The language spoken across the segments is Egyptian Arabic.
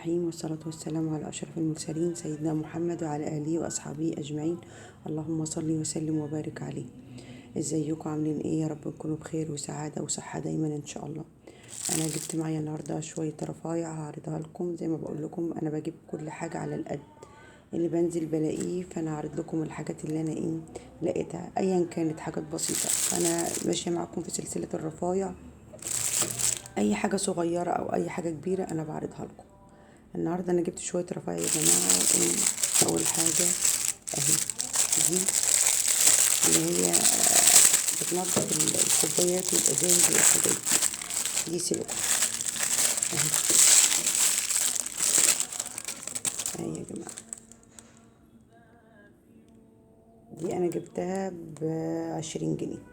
الرحيم، والصلاة والسلام على أشرف المرسلين سيدنا محمد وعلى آله وأصحابه أجمعين. اللهم صل وسلم وبارك عليه. ازيكم عاملين ايه؟ يا رب تكونوا بخير وسعادة وصحة دايما ان شاء الله. انا جبت معايا النهارده شوية رفايع هعرضها لكم. زي ما بقول لكم انا بجيب كل حاجة على القد اللي بنزل بلاقيه، فانا هعرض لكم الحاجات اللي انا ايه لقيتها، ايا كانت حاجات بسيطة. فانا ماشية معاكم في سلسلة الرفايع، اي حاجة صغيرة او اي حاجة كبيرة انا بعرضها لكم. النهارده انا جبت شوية رفايع يا جماعة. اول حاجة اهي دي اللي هي بتنظف الكوبايات والازايز والحاجات دي، دي سيليكون اهي اهي يا جماعة. دي انا جبتها ب20 جنيه.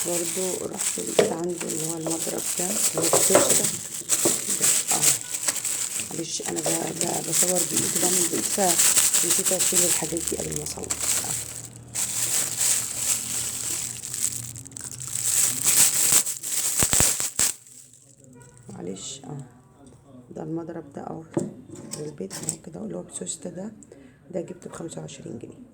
برضو رحت لقيت عنده اللي هو المضرب ده اللي هو التوستة. معلش انا بصور بايدي وبعمل بايدي، فنسيت اشيل الحاجات دي قبل ما اصور. معلش ده المضرب ده اهو للبيت اهو كده اللي هو بسوستة ده، ده جبته ب25 جنيه.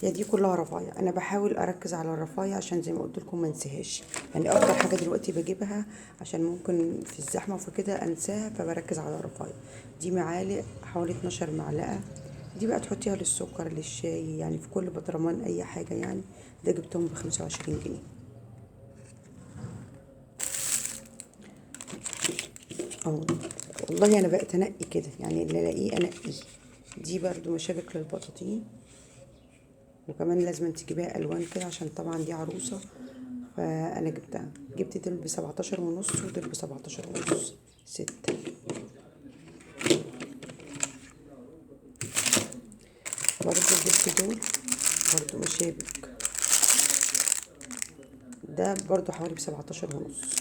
يا دي كلها رفايع. انا بحاول اركز على الرفايع عشان زي ما قلت لكم ما انساهاش، يعني اكتر حاجة دلوقتي بجيبها عشان ممكن في الزحمة وفي كده انساها، فبركز على الرفايع. دي معالق حوالي 12 معلقه، دي بقى تحطيها للسكر للشاي، يعني في كل بطرمان اي حاجة يعني. ده جبتهم ب25 جنيه. والله انا بقيت انقي كده، يعني اللي الاقيه انقيه. دي برضو مشابك للبطاطين، وكمان لازم تجيبيها الوان كده عشان طبعا دي عروسه، فانا جبتها. جبت دول ب17.5 ودول ب17.5، 6. برضو جبت دول برضو مشابك، ده برضو حوالي ب17.5.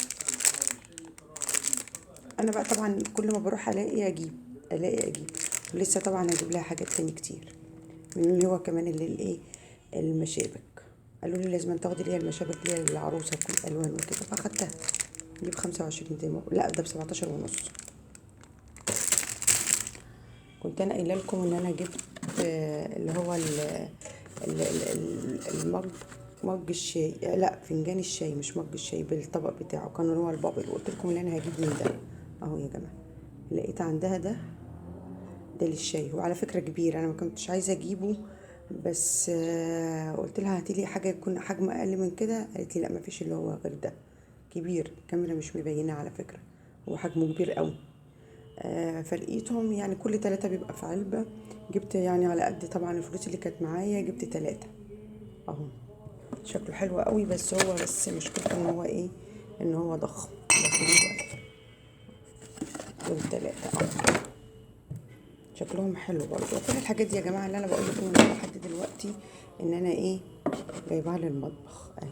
انا بقى طبعا كل ما بروح الاقي اجيب الاقي اجيب، ولسه طبعا هجيب لها حاجات تاني كتير من اللي هو كمان اللي الايه المشابك. قالوا لي لازم تاخدي اللي هي المشابك اللي هي للعروسه تكون الوان وكده، فاخدتها. دي ب25 زي ما لا ده ب17.5. كنت انا قايله لكم ان انا جبت اللي هو المج، مج الشاي، لا فنجان الشاي مش مج الشاي، بالطبق بتاعه كان هو البابل، وقلت لكم ان انا هجيب من ده اهو يا جماعة. لقيت عندها ده للشاي، وعلى فكرة كبير، انا ما كنتش عايزه اجيبه بس قلت لها هاتي لي حاجة يكون حجم اقل من كده، قالت لي لا ما فيش اللي هو غير ده كبير. الكاميرا مش مبينة على فكرة، هو حجمه كبير قوي. فلقيتهم يعني كل 3 بيبقى في علبة. جبت يعني على قد طبعا الفلوس اللي كانت معايا، جبت 3 اهو. شكله حلو قوي، بس هو بس مشكلته ان هو ايه، ان هو ضخم ضخم شوية. دول 3 اهو، شكلهم حلو برضو. كل الحاجات دي يا جماعة اللي انا بقول لكم لحد دلوقتي ان انا ايه جايباها للمطبخ اهي.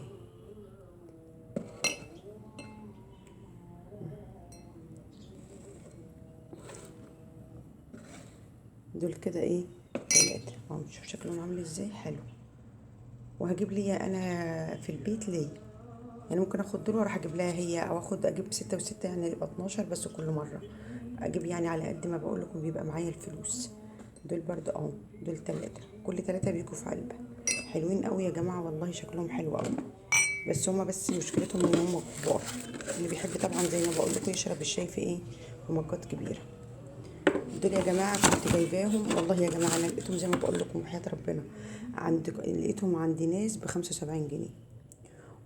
دول كده ايه 3 اهو، شوف شكلهم عامل ازاي حلو. وهجيب لي انا في البيت ليه، يعني ممكن اخد دول واروح اجيب لها هي، او اخد اجيب 6 و6 يعني يبقى 12 بس كل مرة اجيب، يعني على قد ما بقول لكم بيبقى معايا الفلوس. دول برضو اهو، دول 3، كل 3 بيجوا في علبة. حلوين قوي يا جماعة والله، شكلهم حلو قوي، بس هما بس مشكلتهم ان هما كبار. اللي بيحب طبعا زي ما بقول لكم يشرب الشاي في ايه، في مجات كبيرة. دول يا جماعة كنت جايباهم والله يا جماعة، انا لقيتهم زي ما بقول لكم وحياه ربنا عند، لقيتهم عند ناس ب75 جنيه،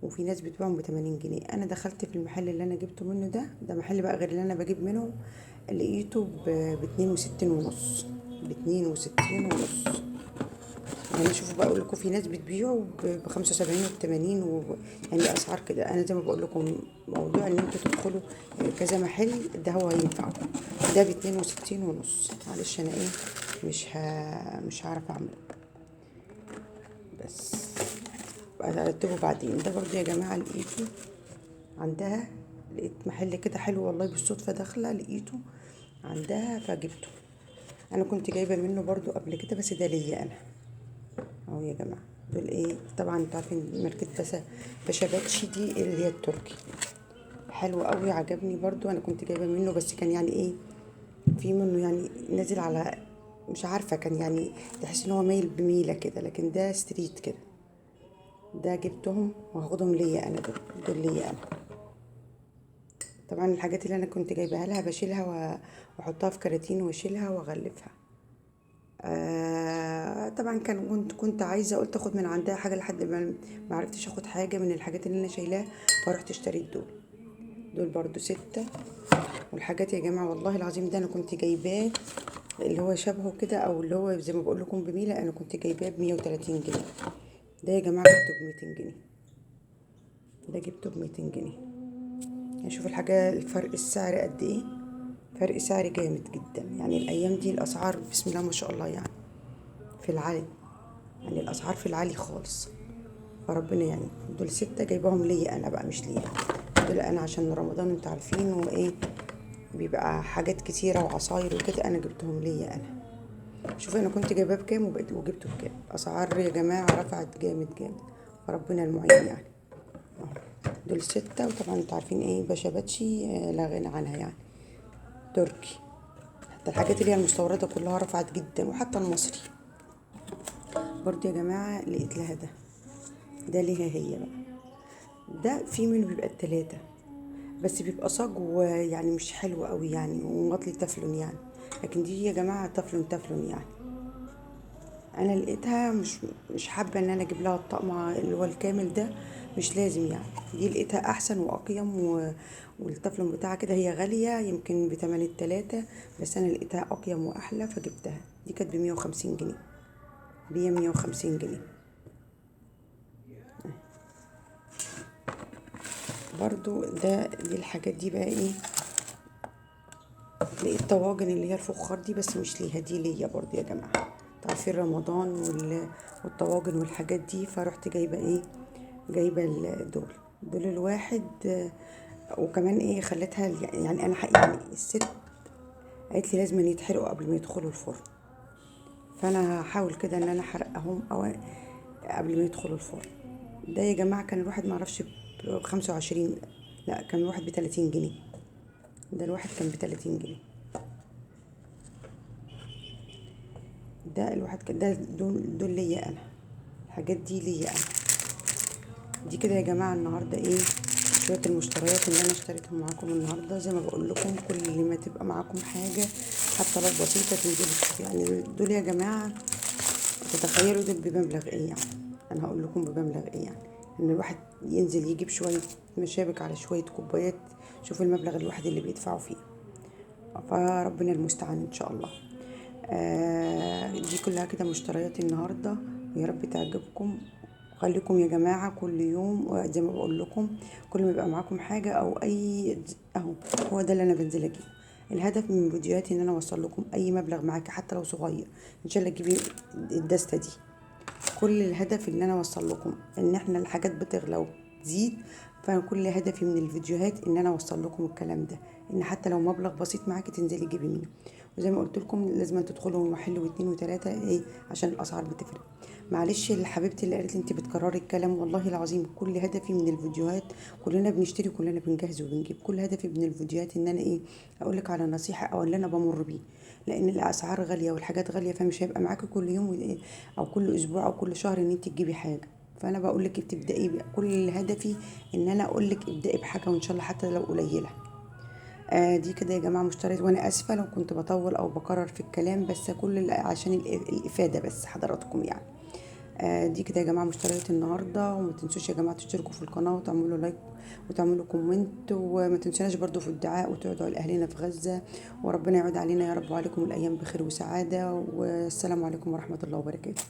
وفي ناس بتبيعهم ب80 جنيه. انا دخلت في المحل اللي انا جبته منه ده محل بقى غير اللي انا بجيب منه، لقيته ب62.5، ب62.5. يعني شوفوا بقى اقول لكم في ناس بتبيعه ب75 وب80 يعني اسعار كده. انا زي ما بقول لكم موضوع ان انتوا تدخلوا كذا محل ده هو هينفعكم. ده ب62.5. معلش انا ايه مش هعرف اعمل، بس ارتبه بعدين. ده برضو يا جماعة لقيته عندها، لقيت محل كده حلو والله بالصدفة داخله لقيته عندها فجبته. انا كنت جايبه منه برضو قبل كده، بس ده ليا انا اهو يا جماعة. دول ايه طبعا انتوا عارفين ماركة باشا باتشي دي اللي هي التركي. حلو قوي، عجبني برضو. انا كنت جايبه منه بس كان يعني ايه، في منه يعني نازل على مش عارفه، كان يعني تحس ان هو مايل بميله كده، لكن ده straight كده. ده جبتهم وهاخدهم ليا انا، دول ليا انا. طبعا الحاجات اللي انا كنت جايباها لها بشيلها واحطها في كراتين واشيلها واغلفها. طبعا كان كنت عايزه، قلت اخد من عندها حاجة لحد ما عرفتش اخد حاجة من الحاجات اللي انا شايلاها، فرحت اشتريت دول. دول برضو 6. والحاجات يا جماعة والله العظيم ده انا كنت جايباه اللي هو شبهه كده، او اللي هو زي ما بقول لكم بميله، انا كنت جايباه ب 130 جنيه. ده يا جماعة جبته ب 200 جنيه، ده جبته ب 200 جنيه. شوف الحاجة الفرق السعر قد ايه، فرق سعر جامد جدا يعني. الايام دي الاسعار بسم الله ما شاء الله يعني في العالي، يعني الاسعار في العالي خالص، فربنا يعني. دول 6 جايباهم ليا انا بقى مش ليا، دول انا عشان رمضان انتوا عارفين وايه بيبقى حاجات كتيرة وعصاير وكده، انا جبتهم ليا انا. شوف انا كنت جايباه بكام وجبته بكام. اسعار يا جماعة رفعت جامد جامد، فربنا المعين يعني. دول 6. وطبعا انتوا عارفين ايه باشا باتشي، لا غنى عنها يعني، تركي. حتى الحاجات اللي هي المستورده كلها رفعت جدا، وحتى المصري برضو يا جماعة. لقيت لها ده، ده ليها هي بقى. ده في منه بيبقى ال3 بس بيبقى صاج ويعني مش حلو قوي يعني، ومطلي تفلون يعني، لكن دي يا جماعة تفلون تفلون يعني. انا لقيتها مش حابة ان انا اجيب لها الطقم اللي هو الكامل ده، مش لازم يعني. دي لقيتها احسن واقيم والتفلون بتاعها كده، هي غالية يمكن بتمن ال3، بس انا لقيتها اقيم واحلى فجبتها. دي كانت ب150 جنيه، ب150 جنيه برضو. ده دي الحاجات دي بقى ايه، لقيت طواجن اللي هي الفخار دي، بس مش ليها، دي ليا برضو يا جماعة. عارفين رمضان والطواجن والحاجات دي، فرحت جايبه ايه، جايبه دول الواحد. وكمان ايه خليتها يعني انا يعني الست قالت لي لازم يتحرقوا قبل ما يدخلوا الفرن، فانا هحاول كده ان انا احرقهم او قبل ما يدخلوا الفرن. ده يا جماعة كان الواحد معرفش ب25، لا كان الواحد ب30 جنيه، ده الواحد كان ب30 جنيه. ده الواحد كان ده دول ليا انا، الحاجات دي ليا انا. دي كده يا جماعة النهارده ايه شوية المشتريات اللي انا اشتريتهم معاكم النهارده. زي ما بقول لكم كل ما تبقى معاكم حاجة حتى لو بسيطة تنزلوا يعني. دول يا جماعة تتخيلوا دول بمبلغ ايه يعني، انا هقول لكم بمبلغ ايه يعني، ان الواحد ينزل يجيب شوية مشابك على شوية كوبايات، شوف المبلغ الواحد اللي بيدفعه فيه. فربنا المستعان ان شاء الله. دي كلها كده مشترياتي النهارده، ويا رب تعجبكم. خليكم يا جماعة كل يوم زي ما بقول لكم، كل ما يبقى معاكم حاجة او اي اهو هو ده اللي انا بنزل اجيبه. الهدف من فيديوهاتي ان انا اوصل لكم اي مبلغ معاكي حتى لو صغير، ان شاء الله تجيبي الدسته دي. كل الهدف ان انا اوصل لكم ان احنا الحاجات بتغلى وبتزيد، فكل هدفي من الفيديوهات ان انا اوصل لكم الكلام ده، ان حتى لو مبلغ بسيط معاكي تنزلي تجيبي منه. وزي ما قلت لكم لازم تدخلوا محل واثنين وثلاثة ايه عشان الاسعار بتفرق. معلش لحبيبتي اللي قالت لي انت بتكرري الكلام، والله العظيم كل هدفي من الفيديوهات، كلنا بنشتري كلنا بنجهز وبنجيب، كل هدفي من الفيديوهات ان انا ايه اقول لك على نصيحة او اللي انا بمر بيه، لان الاسعار غالية والحاجات غالية، فمش هيبقى معاكي كل يوم او كل اسبوع او كل شهر ان انت تجيبي حاجة. فانا بقول لك بتبداي، كل هدفي ان انا اقول لك ابداي بحاجة وان شاء الله حتى لو قليله. دي كده يا جماعة مشتريات، وانا اسفه لو كنت بطول او بكرر في الكلام، بس كل عشان الافادة بس حضراتكم يعني. دي كده يا جماعة مشتريات النهارده، وما تنسوش يا جماعة تشتركوا في القناة وتعملوا like وتعملوا comment، وما تنسوناش برضو في الدعاء وتدعوا لاهلنا في غزة، وربنا يعود علينا يا رب وعليكم الايام بخير وسعادة. والسلام عليكم ورحمة الله وبركاته.